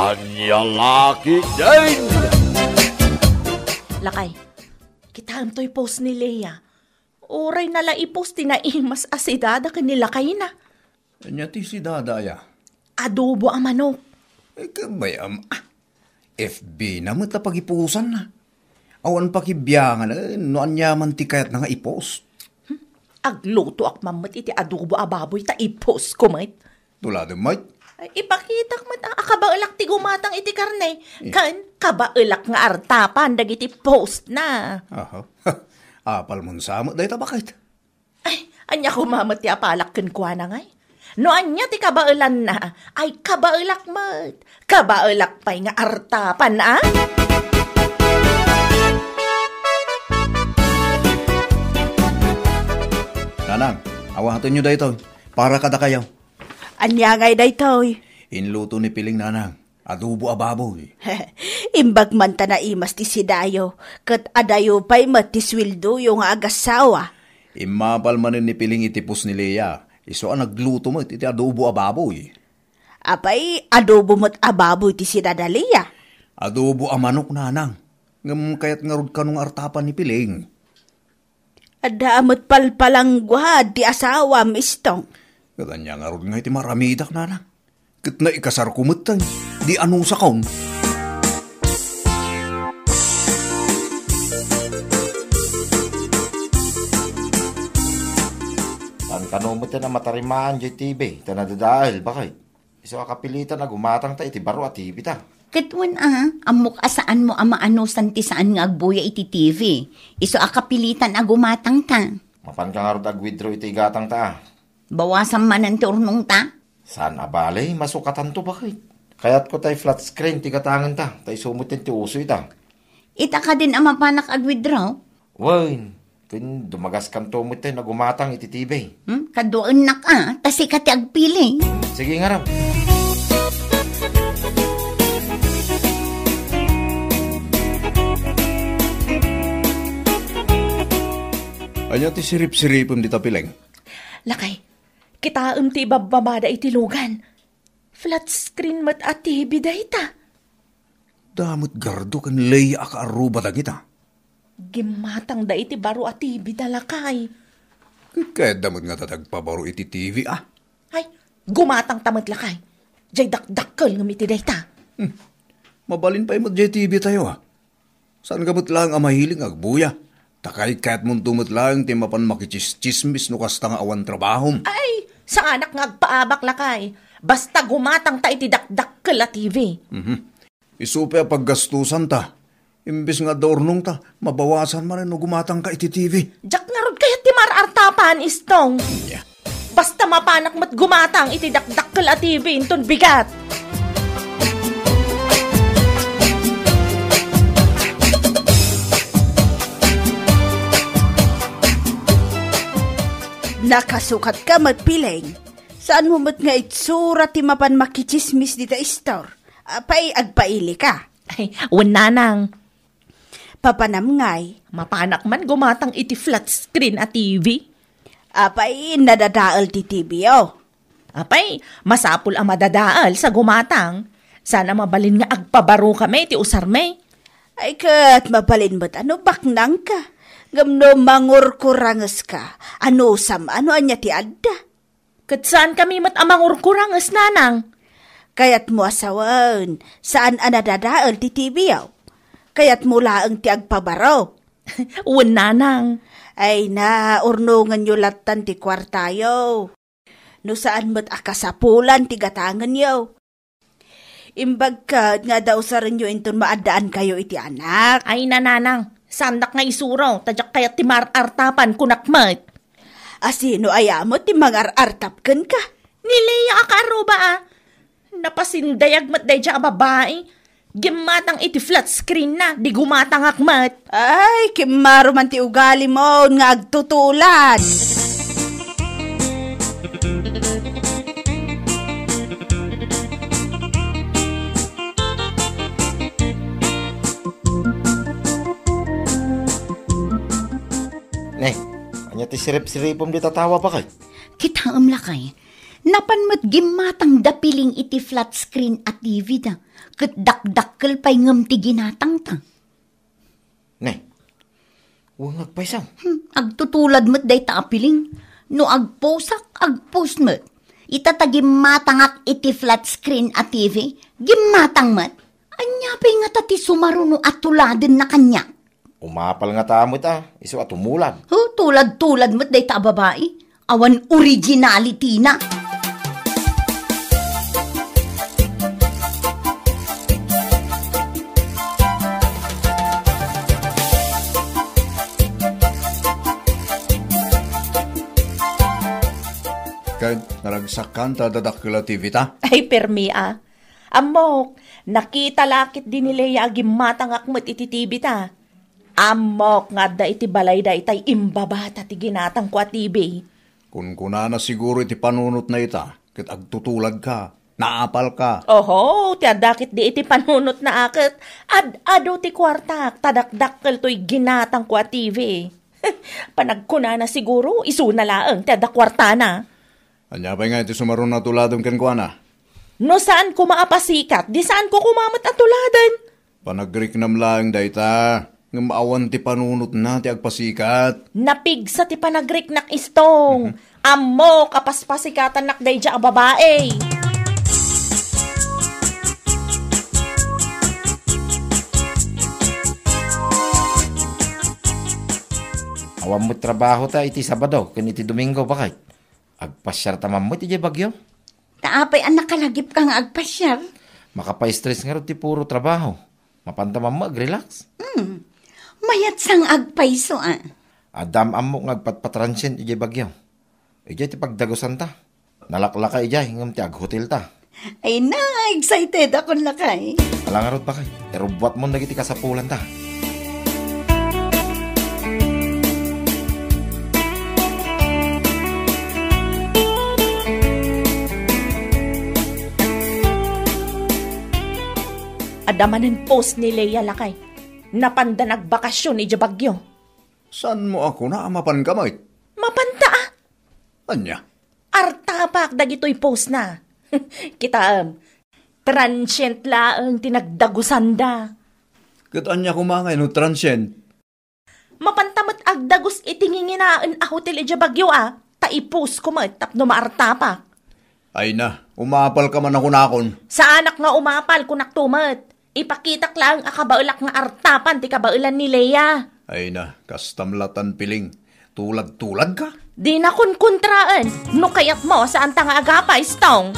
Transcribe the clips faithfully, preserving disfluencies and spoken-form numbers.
Ania la ketdin? Lakay, kitaem toy post ni Lea. Uray na la i-post ti naimas a si Dada ken ni lakayna. Ania ti si Dada aya? Adobo a manok. Eh, kabay, am-, ah, F B na met a pagipusanna. Awan pakibiangan, eh, no aniaman ti kayatna nga i-post. Hmm? Aglutoak man met iti adobo a baboy ta i-post ko met. Tuladem met? Ay, ipakitak met a, a kabaelak ti gumatang iti karne. Eh. Ken kabaelak nga artapan dagiti post na. Aha. Apal mon sa met dayta, baket? Ay, ania koma met ti apalak kenkuana ngay? No ania ti kabaelanna, ay kabaelak met. Kabaelak pay nga artapan, a? Nanang, awatenyo daytoy. Para kadakayo. Ania ngay daytoy? Inluto ni Piling, nanang. Adobo a baboy. Imbag man ta naimas ti sidayo, ket adayo pay met ti sueldoyo nga agassawa. Immapal manen ni Piling iti post ni Lea, isu a nagluto met iti adobo a baboy. Apay, adobo met a baboy ti si Dada Lea? Adobo a manok, nanang. Ngem kayat ngarud kano nga artapan ni Piling. Adda met palpalangguad ti asawam, Istong. Ket ania ngarud nga iti maramidak, nanang? Ket naikasarko met, di anusakon. Saan kano met a matarimaan diay T V, ta nadadael, baket? Isu a kapilitan a gumatangta iti baro a T V ta. Ket wen a, ammok a saanmo a maanusan ti saan nga agbuya iti T V. Isu a kapilitan a gumatangta. Mapanka ngarud ag-withdraw iti igatangta a. Bawasam manen ti urnongta? Saan a bale, masukatanto, baket. Kayatko tay flat screen ti gatangenta, ta isu met ti uso ita. Ita kadin a mapanak ag-withdraw? Wen, ken dumagaskanto met tay nagumatang iti T V. Hmm? Kaduaennak a, ta sika ti agpili. Sige ngarud. Ania ti sirip-siripem dita, Piling? Lakay, kitaem ti ibabbabada iti lugan. Flat screen met a T V dayta. Damet Gardo ken Lea a kaarruba dagita. Gimmatangda iti baro a T V da, lakay. Ket kayatda met nga adda agpabaro iti T V a. Ay, gumatangta met, lakay. Diay dakdakkel ngem iti dayta. Hmm. Mabalin pay met diay T V tayo a. Saanka met laeng a mahilig nga agbuya. Ta kaykayatmonto met laeng ti mapan makitsistsismis no kasta nga awan trabahom. Ay, saanak nga agpaabak, lakay. Basta gumatangta iti dakdakkel a T V. Mhm. Isu pay a paggastusanta. Imbes nga adda urnongta, mabawasan manen no gumatangka iti T V. Diak ngarud kayat ti mar-artapan, Istong. Nya. Basta mapanak met gumatang iti dakdakkel a T V inton bigat. Nakasukatka met, Piling. Saanmo met nga itsura ti mapan makitsismis dita istor? Apay, agpailika? Ay, wen, nanang. Papanam ngay? Mapanak man gumatang iti flat screen a T V. Apay, nadadael ti T V yo? Apay, masapul a madadael sa gumatang. Saan a mabalin nga agpabarokami iti usarmi. Ay, ket mabalin met a no baknangka. Ngem no mangurkurangeska, anusam a no ania ti adda? Ket saankami met a mangurkuranges, nanang. Kayatmo a sawen, saan a nadadael ti T V yo? Kayatmo laeng ti agpabaro? Wen, nanang. Ay na, urnongenyo lattan ti kuartayo. No saan met a kasapulan ti gatangenyo. Imbag ket nga adda usarenyo inton maaddaankayo iti anak. Ay, nanang, saannak nga isuro, ta diak kayat ti mar-artapan, kunak met. A sino aya met ti mangar-artap kenka? Ni Lea a kaarruba a. Napasindayag met daydiay a babai. Gimmatang iti flat screen na, di gumatangak met. Ay, kimmaro man ti ugalimo nga agtutulan. Ne, ania ti sirip-siripem dita tawa, baket? Kitaem, lakay. Napan met gimmatang da Piling iti flat screen a T V da, ket dakdakkel pay ngem ti ginatangta. Ne, wen nga agpayso. Hmm, agtutulad met dayta a Piling. No agposak, agpos met. Ita ta gimmatangak iti flat screen a T V, gimmatang met. Ania pay ngata ti sumaruno a tuladenna kaniak? Umapal ngata met a, isu a tumulad. Oh, tulad-tulad met dayta a babai. Awan originality-na. Ket naragsakan ta adda dakkel a T V ta? Ay, permi a. Ammok, nakita la ketdi ni Lea a gimmatangak met iti T V ta. Ammok nga adda iti balay daytay imbabata ti ginatangko a T V. Kunkunana siguro iti panunotna ita, ket agtutuladka, naapalka. Oho, ti adda ketdi iti panunotna a ket ad-adu ti kuartak, ta dakdakkel toy ginatangko a T V. Panagkunana siguro, isuna laeng ti adda kuartana. Ania pay nga iti sumaruno a tuladen kenkuana? No saan koma a pasikat, di saan ko koma met a tuladen. Panagriknam laeng dayta, ngem awan ti panunotna ti agpasikat. Napigsa ti panagriknak, Istong. Mhm. Ammok a paspasikatan daydiay a babai. Awan met trabaho ta iti Sabado ken iti Domingo, bakay? Agpasiar ta man met idiay Baguio. Ta apay a nakalagipka nga agpasiar? Makapa-stress ngarud ti puro trabaho. Mapanta man met agrelax. Hmm. Mayat sa nga agpayso a. Adda am-ammok nga agpatpatransient idiay Baguio. Idiay ti pagdagusanta. Nalaklaka idiay ngem ti aghotelta. Ay na, excited ako lakay. Ala ngarud, bakay. Irubbuatmon dagiti kasapulanta. Adda manen post ni Lea lakay. Napanda nagbakasyon idiay Baguio. Saanmo a kuna a mapanka met? Mapanta a. Ania? Artapak dagitoy postna. Kitaem, transient laeng ti nagdagusanda. Ket ania koma ngay no transient? Mapanta met agdagus iti nginginaen a hotel idiay Baguio a, ta i-post ko met tapno maartapak. Ay na, umapal ka man a kunakon. Saanak nga umapal, kunak to met. Ipakitak laeng a kabaelak nga artapan ti kabaelan ni Lea. Ay na, kastam latan Piling. Tulad-tulad ka? Di na kunkuntraen. No kayatmo, saanta nga agapa, Istong.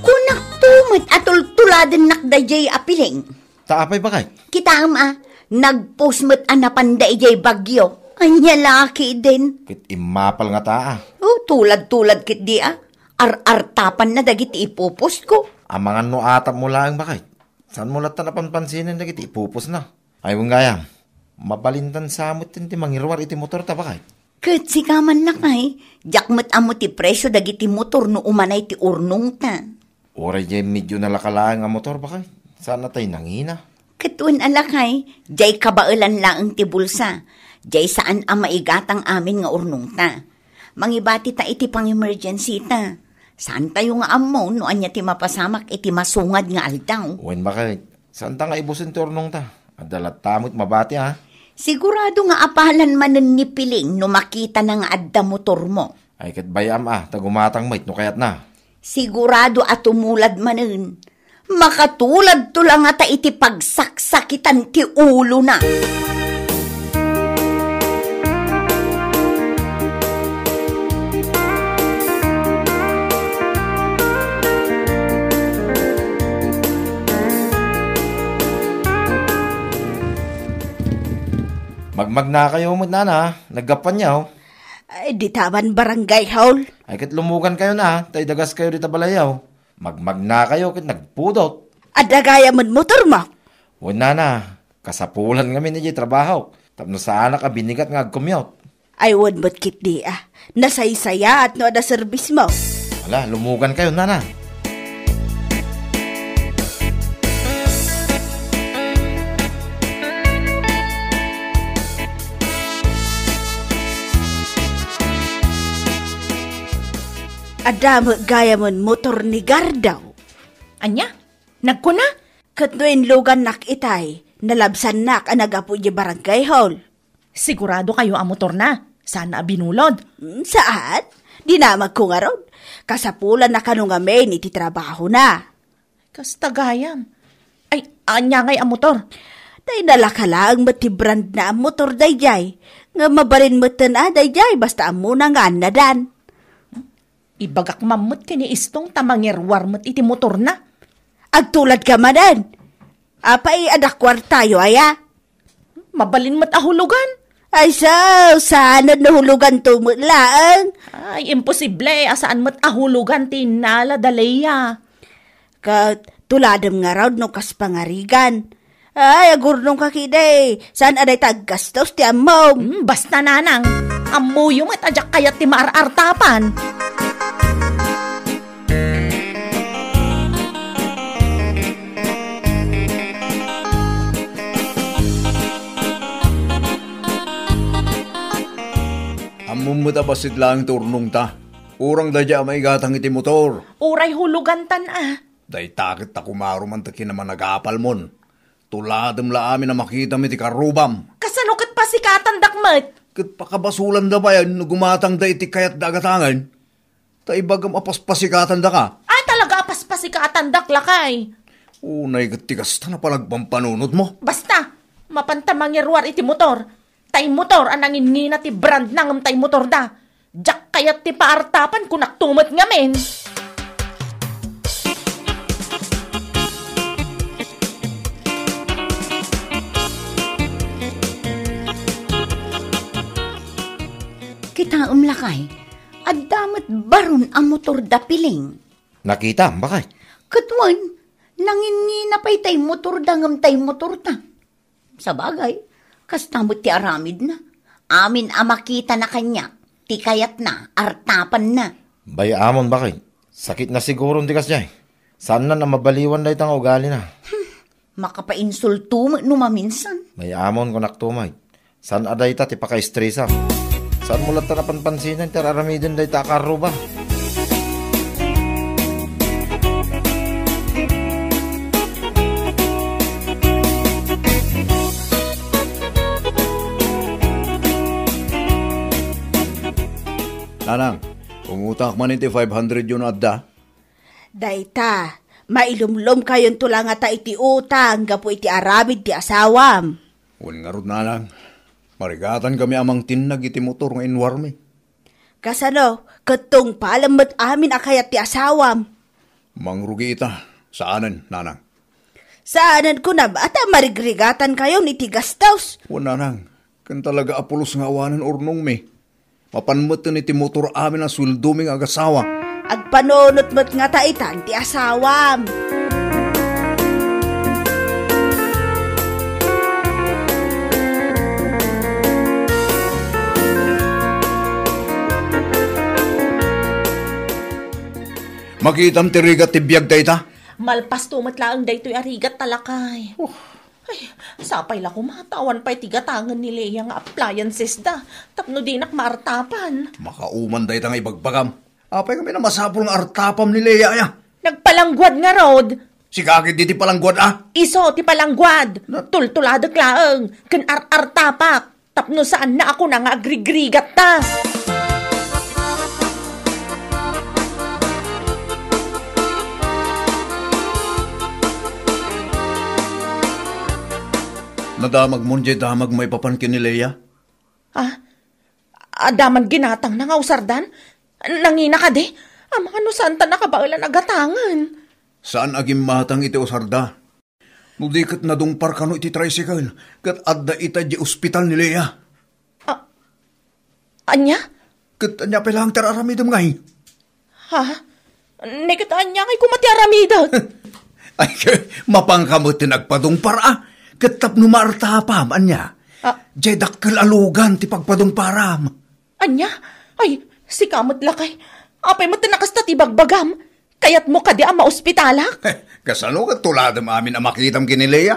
Kunak to met a tultuladennak daydiay a Piling. Ta apay, bakay? Kitaem a, nagpost met a napanda idiay Baguio. Ania la ketdin? Ket immapal ngata a. Oh, tulad-tulad ketdi a. Ar-artapanna dagiti ipopost ko. Amangan no atapmo laeng, bakay. Saanmo latta a panpansinen dagiti ipopostna? Ay, wen gayam, mabalindan sa met ti mangiruar iti motorta, bakay. Ket sika man lakay, diak met ammo ti presio dagiti motor no umanay ti urnongta. Uray diay medyo nalaka laeng a motor, bakay. Saan a tay nangina? Ket wen a lakay, diay kabaelan laeng ti bulsa. Diay saan a maigatang amin nga urnongta. Mangibati ta iti pang-emergency ta. Saan tayo nga ammo no ania ti mapasamak iti masungad nga aldaw. Wen, bakay. Saanta nga ibusen ti urnongta. Adda latta met mabati, a. Sigurado nga apalan manen ni Piling no makitana nga adda motormo. Ay, ket bay-am a, ta gumatang met no kayatna. Sigurado a tumulad manen. Makatuladto la ngata iti pagsaksakitan ti ulona. Magmagnakayo met, nana, naggapuanyo. Ay, dita man barangay hall. Ay, ket lumugankayo na, ta idagaskayo dita balayyo. Magmagnakayo ket nagpudot. Adda gayam met motormo? Wen, nana, kasapulan ngamin idiay trabahok, tapno saanak a binigat nga agcommute. Ay, wen met ketdi a. Nasaysayaat no adda serbismo. Ala, lumugankayo, nana. Adda met gayamen motor ni Gardaw. Ania? Nagkuna? Ket no inlugannak itay, nalabsannak a naggapu idiay barangay hall. Sigurado kayo a motorna? Saan a binulod? Mm, saan? Dinamagko ngarud. Kasapulanna kano ngamin iti trabahona. Kasta gayam. Ay, ania ngay a motor? Tay nalaka laeng met ti brand na a motor daydiay. Nga mabalin metten a daydiay basta ammona nga annadan. Ibagak man met ken ni Istong ta mangiruar met iti motorna. Agtuladka manen. Apay, adda kuartayo aya? Mabalin met a hulugan. Ay, so, saan no huluganto met laeng? Ay, imposible a saan met a hulugan ti innala da Lea. Ket tuladem ngarud no kas pangarigan. Ay, agurnongka kidi. Saan a dayta aggastos ti ammom? Hmm, basta, nanang. Ammoyo met a diak kayat ti maar-artapan. Ammom met a bassit laeng ti urnongta. Urang daydiay a maigatang iti motor. Uray hulugantan a. Dayta ket ta kumaruman ta kinamanagapalmon. Tuladem la amin a makitam iti karrubam. Kasano ket pasikatandak met? Ket pakabasolanda pay no gumatangda iti kayatda a gatangen. Ta ibagam a paspasikatandaka. Ah, talaga a paspasikatan, daklakay. Unay ket ti kasta na panagpampanunotmo. Basta, mapanta mangiruar iti motor. Tay motor a nanginnina ti brand na ngem tay motor da. Diak kayat ti paartapan, kunak tumet ngamin. Kitaem lakay, adda met baron a motor da Piling. Nakitam, bakay? Ket wen, nanginnina pay tay motor da ngem tay motor ta. Sabagay, kasta met ti aramidna. Amin a makitana kaniak, ti kayatna, artapanna. Bay-amon, bakay. Sakitna siguron ti kasdiay. Saannan a mabaliwan dayta nga ugalina. Hmm, makapainsulto met no maminsan. Bay-amon, kunak tumet. Saan a dayta ti pakaestresam? Saanmo latta a panpansinan ti ar-aramiden dayta a karruba? Nanang, umutangak man iti five hundred yo no adda. Dayta, mailumlomkayonto la ngata iti utang gapu iti aramid ti asawam. Wen ngarud, nanang, marigatankami a mangtinnag iti motor nga inwarmi. Kasano, ket tungpalem met amin a kayat ti asawam? Mangrugi ita. Saanen, nanang. Saanen kunam a ta marigrigatankayon iti gastos. Wen, nanang, ken talaga a pulos nga awanen urnongmi. Mapan metten iti motor amin a sueldomi nga agasawa. Agpanunot met ngata itan ti asawam. Makitam ti rigat ti biag dayta? Malpasto met laeng daytoy a rigat, talakay. Oh. Ay, sapay la koma ta awan pay ti gatangen ni Lea nga appliances da, tapno dinak maartapan. Makauman dayta nga ibagbagam. Apay ngamin a masapul nga artapam ni Lea aya? Nagpalangguad ngarud. Sika ketdi ti palangguad a? Isu ti palangguad. Na- Tultuladek laeng, ken ar-artapak. Tapno saanna a kuna nga agrigrigatta. Nadamagmon diay damag maipapan ken ni Lea? Ah, adda man ginatangna nga usardan? Nangina kadi? Amangan no saanta nakabaelan a gatangen. Saan a gimmatang iti usarda. No di ket nadungpar kano iti tricycle, ket adda ita idiay ospital ni Lea. A-, ania? Ket ania pay laeng ti ar-aramidem ngay? Ha? Ne ket ania ngay koma ti aramidek? Ay, mapanka met ti nagpadungpar a, ket tapno maartapam, ania? A- Diay dakkel a lugan ti pagpadungparam. Ania? Ay, sika met lakay. Apay met ti nakasta ti bagbagam? Kayatmo kadi a maospitalak? Kasano ket tuladem amin a makitam ken ni Lea?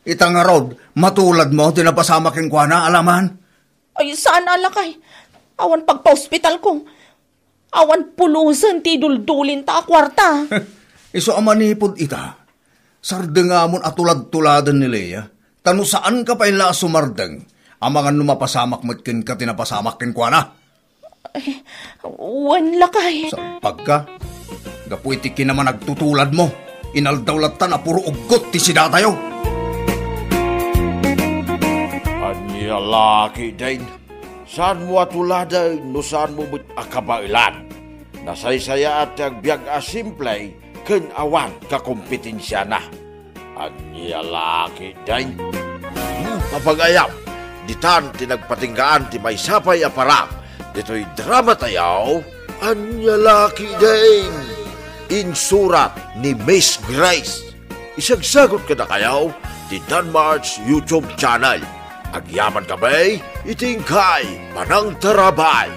Ita ngarud, matuladmo ti napasamak kenkuana, alaman? Ay, saan a lakay. Awan pagpaospitalko. Awan pulosen ti iduldulinta a kuarta. Isu a manipud ita, sardengamon a tulad-tuladen ni Lea. Ta no saanka pay la a sumardeng, amangan no mapasamak met kenka ti napasamak kenkuana. Ay, wen lakay. Salpagka. Gapu iti kinamanagtutuladmo, inaldaw latta a puro uggot ti sidatayo. Ania la ketdin? Saanmo a tuladen no saanmo met a kabaelan. Nasaysayaat ti agbiag a simple ken awan kakompetensiana. Ania la ketdin? Mapagayam, ditan ti nagpatinggaan ti maysa pay a parak ditoy dramatayo. Ania la ketdin? Insurat ni Miss Grace. Isagsagut kadakayo ti Danmart's YouTube channel. Agyamankami iti inkay panangtarabay.